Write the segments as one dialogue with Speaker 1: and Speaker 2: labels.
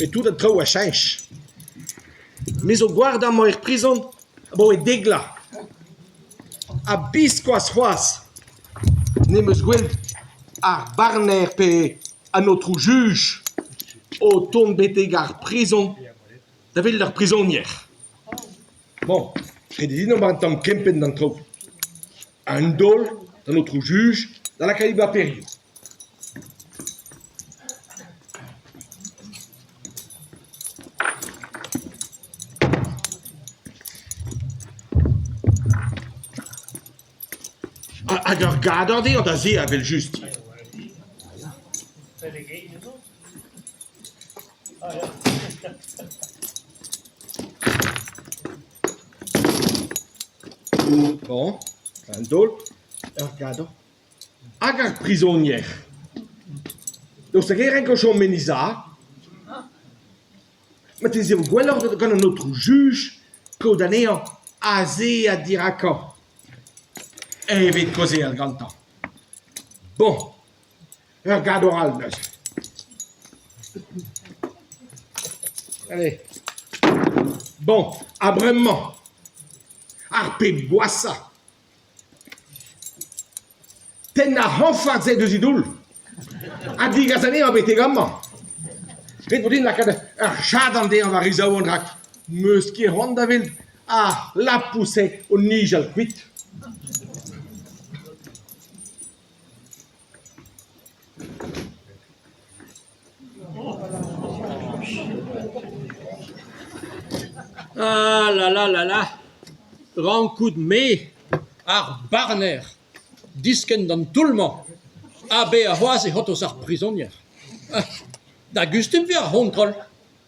Speaker 1: Met tout an traoù a cheñch. Me zo gward amañ er prizon abaoe dek vloaz. Ha biskoazh c'hoazh n'em eus gwelet ar barner pe an aotrou juj o tont betek ar prizon da welet ar prizonier. Bon, ret eo din ober un tamm kempenn d'an traoù. Un daol d'an aotrou juj da lakaat e baperioù. Hag ur gador dezhañ da se evel-just. Bon, un daol, ur gador. Hag ar prizonier. Daoust hag e renko chom en he za? Marteze eo gwelloc'h gant an aotrou juj kaout anezhañ azezañ dirakañ evit kaozeal gantañ. Bon, ur gador all neuze. Allez. Bon, ha bremañ, ar pep gwashañ. Tenn ar c'hañfard-se deus e doull ha degas anezhañ betek amañ. Ret vo din lakaat ur chadenn dezhañ war e zaouarn rak 'm eus ket c'hoant da welet ar lapous-se o nijal kuit.
Speaker 2: Ah la la la la rankout me, ar barner, diskenn d'an toull-mañ ha bezañ c'hoazh e c'hortoz ar prizonier. Da gustum 'vez ar c'hontrol,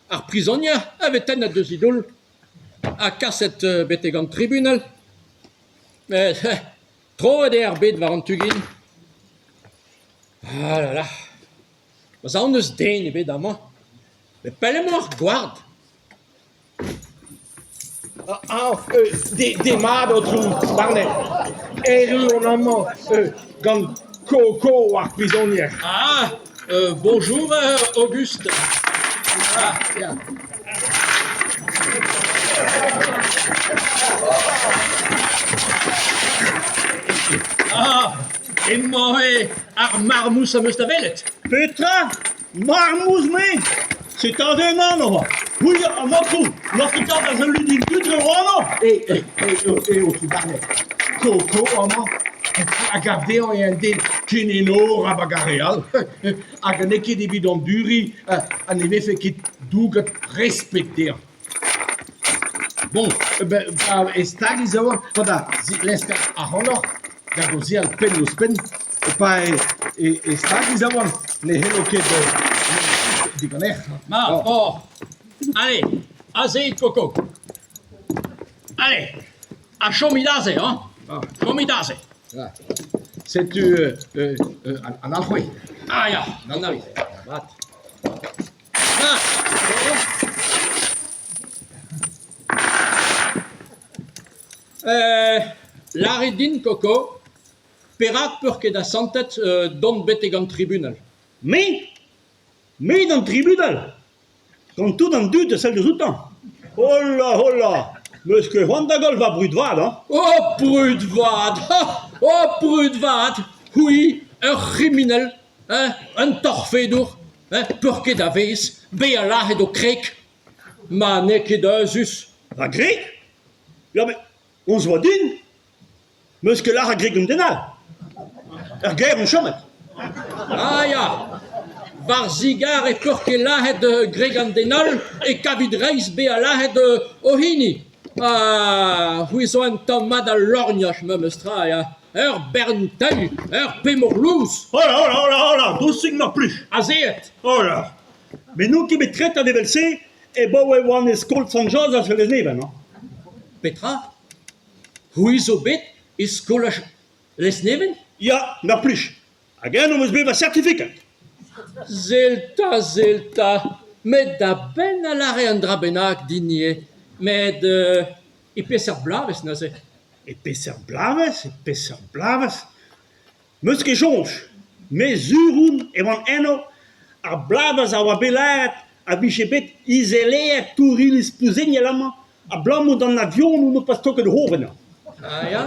Speaker 2: ar prizonier a vez tennet deus e doull ha kaset betek an tribunal. Met troet eo ar bed war an tu-gin. Ah la la Ma 'z aon n'eus den ebet amañ. Met pell emañ ar gward.
Speaker 1: Demat aotrou barner. Erru on amañ gant Koko ar prizonier.
Speaker 2: Ah, bonjour Auguste.
Speaker 1: Ah, ya.
Speaker 2: Ah, emañ eo ar marmouz am eus da welet.
Speaker 3: Petra? Marmouz-me? Setu aze un anv. C'hwi, an aotrou, n'oc'h ket da saludiñ tud dre o anv?
Speaker 1: E, e, e, aotrou Barnet, Koko amañ a gav dezhañ eo un den ken enorabl hag ar re all, hag n'eo ket evit anduriñ ha ne vefe ket douget respet dezhañ. Bon, ben, e stagiz a oa, pa da lesker ac'hanoc'h da gaozeal penn-ouzh-penn, pa e, e stagiz a oan, ne c'hello ket diganec'h.
Speaker 2: Ma, oh, allez, azezit Koko. Allez, ha chomit aze, hein Chomit aze.
Speaker 1: Setu an alc'hwez.
Speaker 2: Ah ya, an alc'hwez. Mat. Lârit din, Koko, perak 'peur ket asantet dont betek an tribunal?
Speaker 3: Me? Me d'an tribunal? Gant tout an dud a sell deus outañ. Hola, hola, 'meus ket c'hoant da goll va brud vat, hañ.
Speaker 2: Oh, brud vat! Oh, brud vat! C'hwi, ur c'hriminel, hein, un torfedour, hein, peur ket a vez, bezañ lazhet ho kreg, ma n'eo ket euzhus.
Speaker 3: Va greg? Ya met hon zo din. 'Meus ket lâret greg un den all. Er gêr on chomet.
Speaker 2: Ah ya, war zigar e peur ket lazhet greg an den all e kavit reizh bezañ lazhet ho hini. Ah, c'hwi zo un tamm mat a lorgnaj memes tra ya. Ur bern teil, ur pemoc'h lous.
Speaker 3: Hola, hola, hola, hola, dousik mar plij.
Speaker 2: Azeet.
Speaker 3: Hola. Met n'on ket bet tretet evel-se e-baoe oan e skol Sant-Jozef e Lesneven. Hein.
Speaker 2: Petra? C'hwi zo bet e skolaj Lesneven?
Speaker 3: Ya, mar plij. Hag eno 'm eus bet va sertifikad.
Speaker 2: Sell 'ta, sell 'ta, met da benn a lâre un dra bennak din ivez. Met e peseurt bloavezh neuze?
Speaker 3: E peseurt bloavezh, e peseurt bloavezh 'Meus ket soñj, met sur on e oan eno ar bloavezh a oa bet lâret a vije bet izeleet tour iliz Plouzeniel amañ abalamour d'an avionoù n'o pas stoket o c'horn ennañ.
Speaker 2: Ah ya?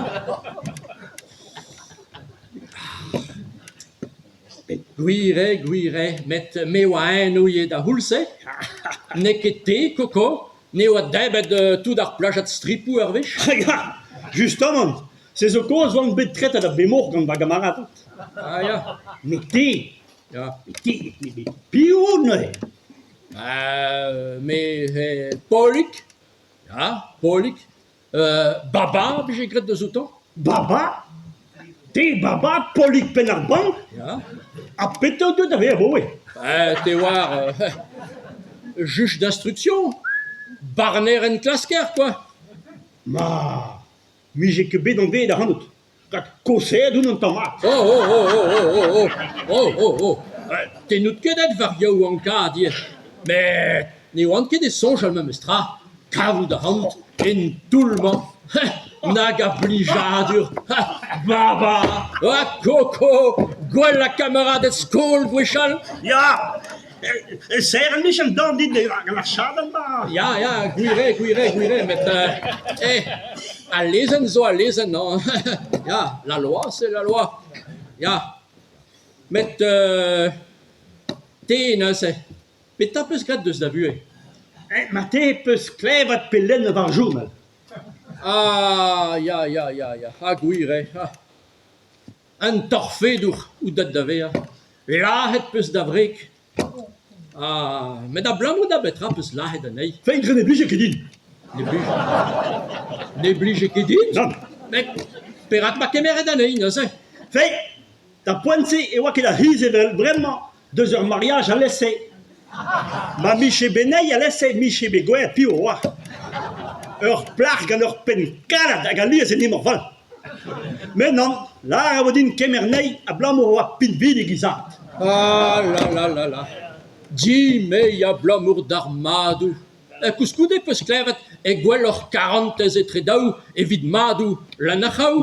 Speaker 2: Gwir eo, gwir eo, met me a oa eñ ivez d'ar c'houlz-se. N'eo ket te, Koko, ne oa debret tout ar plajad stripoù ur wech?
Speaker 3: Ya, justamant, se zo kaoz oan bet tretet a bemoc'h gant va gamaraded.
Speaker 2: Ah ya.
Speaker 3: Met te,
Speaker 2: Ya.
Speaker 3: met te, met piv out neuze?
Speaker 2: Me eo Paolig, ya, Paolig. Baba 'vije graet deus outañ.
Speaker 3: Baba? Te Baba, Paolig penn ar bank?
Speaker 2: Ya.
Speaker 3: Ha petra out deuet da vezañ abaoe?
Speaker 2: Te oar, juge d'instruction, barner enklasker quoi.
Speaker 3: Ma, 'mije ket bet anveet ac'hanout. Rak koseet on un tamm mat.
Speaker 2: Oh oh oh oh oh oh oh oh oh Te n'out ket aet war yaouankaat ivez. Met ne oan ket e soñjal memes tra kavout ac'hanout en toull-mañ. Nag a blijadur! Baba! Ha Koko! Gwellañ kamaraded skol gwechall!
Speaker 3: Ya! Serr an an dorn dit gant ar chadenn-mañ.
Speaker 2: Ya, ya, gwir eo, gwir eo, gwir eo, met eh, al lezenn zo al lezenn, hañ. Ya, la loi, c'est la loi. Ya. Met te neuze, petra 'peus graet deus da vuhez?
Speaker 3: Marteze 'peus klevet pe lennet ar journal.
Speaker 2: Ah, ya, ya, ya, ya, ha gwir eo. Ah. Un torfedour out deuet da vezañ. Lazhet 'peus da wreg. Ah, met abalamour da betra 'peus lazhet anezhi?
Speaker 3: Feiz ne blije ket din.
Speaker 2: Ne blije, ne blije ket din?
Speaker 3: Nann.
Speaker 2: Met perak 'ma kemeret anezhi neuze?
Speaker 3: Feiz, d'ar poent-se e oa ket ar c'hiz evel bremañ deus ur mariaj alese. Ma 'mije bet anezhi alese 'mije bet gwelet piv a oa. Ur plac'h gant ur penn kalet hag alies en imor fall. Met nann, lâret e vo din kemer anezhi abalamour e oa pinvidik he zad.
Speaker 2: Ah la la la la, Di-me abalamour d'ar madoù. Koulskoude 'peus klevet eo gwelloc'h karantez etre daou evit madoù leun ar c'hraou.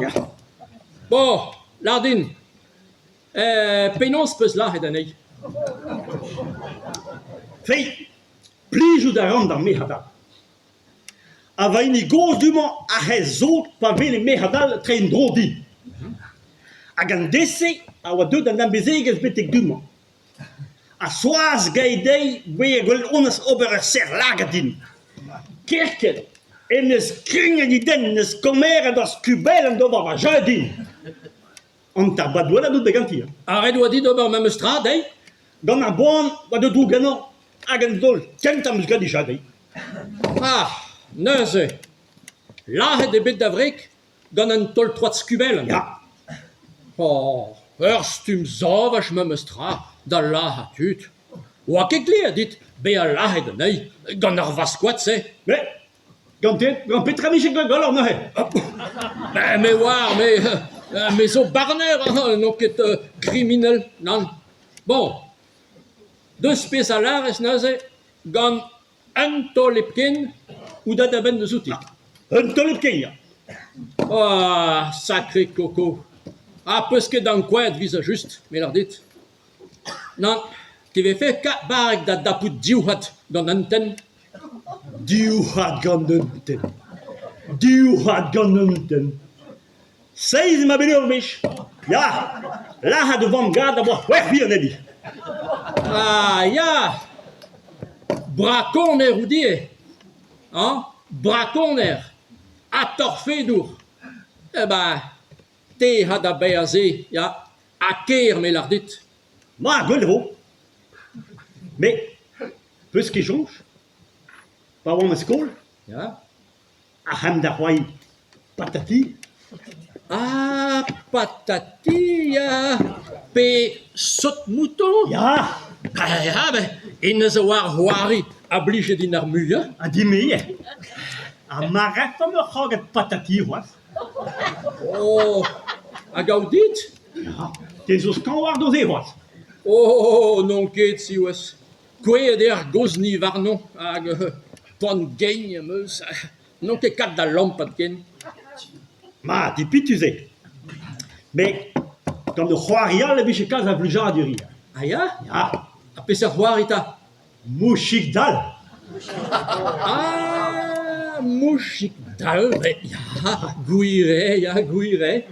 Speaker 2: Bon, lâr din, Penaos 'peus lazhet anezhi?
Speaker 3: Feiz, plijout a ran d'ar merc'hed all. Ha va hini gozh du-mañ ac'h eo sot pa wele merc'hed all treiñ en-dro din. Hag an deiz-se a oa deuet an amezegez betek du-mañ. Ha Soaz 'gae dezhi bezañ gwelet honnezh ober ur serr-lagad din. Kerkent en deus krignet he dent, en deus komeret ar skubellenn d'ober va jeu din. An tabat gwellañ out bet ganti.
Speaker 2: Ha ret oa dit ober memes tra dezhi?
Speaker 3: Gant ar boan oa deuet droug ennañ hag an taol kentañ 'm eus graet dija dezhi.
Speaker 2: Ah, neuze, lazhet eo bet da wreg gant un taol troad skubellenn.
Speaker 3: Ya.
Speaker 2: Oh, ur stumm savaj memes tra da lazhañ tud. Oa ket klevet dit bezañ lazhet anezhi gant ar vaskoad-se.
Speaker 3: Met Gant, gant petra 'vije gwelloc'h neuze?
Speaker 2: Ben, me oar, me, me zo barner, hein, n'on ket kriminel, nann. Bon, deus pezh a lârez neuze, gant un taol hepken out aet a-benn deus outi.
Speaker 3: Un taol hepken, ya.
Speaker 2: Ah, sakre koko. Ha 'peus ket ankouaet 'vis-a-just, me lâr dit. Nann, te vefe barrek da dapout div c'had gant un tenn.
Speaker 3: Div c'had gant un tenn. Div c'had gant un tenn. Seizh emañ bet ur wech. Ya, lazhet e vamm-gad a oa c'hwec'h bihan enni.
Speaker 2: Ah ya! Brakoner out ivez, hañ? Brakoner ha torfedour. Eh ben, te 'ha da baeañ se, ya, ha ker me 'lâr dit.
Speaker 3: Ma, gwell e vo. Met 'peus ket soñj pa oan e skol
Speaker 2: Ya.
Speaker 3: ac'h aemp da c'hoari patati.
Speaker 2: Ah, patati ya pe sot-mouton?
Speaker 3: Ya.
Speaker 2: Ah ya, ben hennezh a oar c'hoari a blije din ar muiañ.
Speaker 3: Ha din-me ivez. Ha ma rafemp ur c'hrogad patati c'hoazh.
Speaker 2: Oh, hag aout dit?
Speaker 3: Ya, te zo skañv war se c'hoazh.
Speaker 2: Oh, n'on ket siwazh. Kouezhet eo ar gozhni warnon hag poan gein am eus. N'on ket kat da lampat ken.
Speaker 3: Ma, dipitus eo. Met gant ur c'hoari all e vije kalz a blijadur ivez.
Speaker 2: Ah ya?
Speaker 3: Ya.
Speaker 2: Ha peseurt c'hoari 'ta?
Speaker 3: Mouchig Dall.
Speaker 2: Ah, Mouchig Dall, met ya, gwir eo, ya, gwir eo.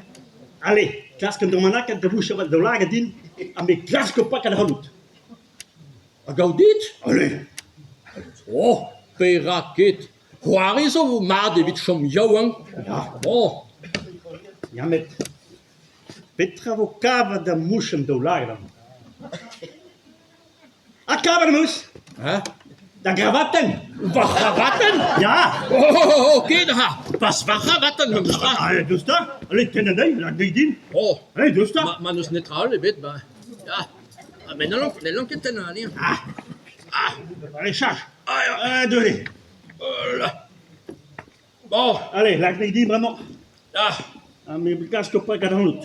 Speaker 3: Ale, klask un dra bennaket da vouchañ va daoulagad din ha me 'glasko pakat ac'hanout.
Speaker 2: Ha gaou dit ?
Speaker 3: Ale !
Speaker 2: Oh, perak ket ? C'hoari zo mat evit chom yaouank.
Speaker 3: Ya.
Speaker 2: Oh.
Speaker 3: Ya met petra 'vo kavet da mouch an daoulagad amañ ? Ha kavet em eus !
Speaker 2: Hein ?
Speaker 3: Da gravatenn !
Speaker 2: Va c'hravatenn ?
Speaker 3: Ya !
Speaker 2: Oh, ket ha pas va c'hravatenn memes tra.
Speaker 3: Ah, deus 'ta ! Allez, tenn anezhi, lak anezhi din.
Speaker 2: Oh.
Speaker 3: Allez, deus 'ta !
Speaker 2: Ma, ma n'eus netra all ebet, ben, ya. Ah, met n'hallan ket tennañ anezhañ.
Speaker 3: Ah !
Speaker 2: Ah !
Speaker 3: Allez, chach !
Speaker 2: Ah, ya.
Speaker 3: Ah, deus
Speaker 2: Oh là. Bon.
Speaker 3: Allez, lak anezhi din bremañ.
Speaker 2: Ah.
Speaker 3: Ha me 'glasko pakat ac'hanout.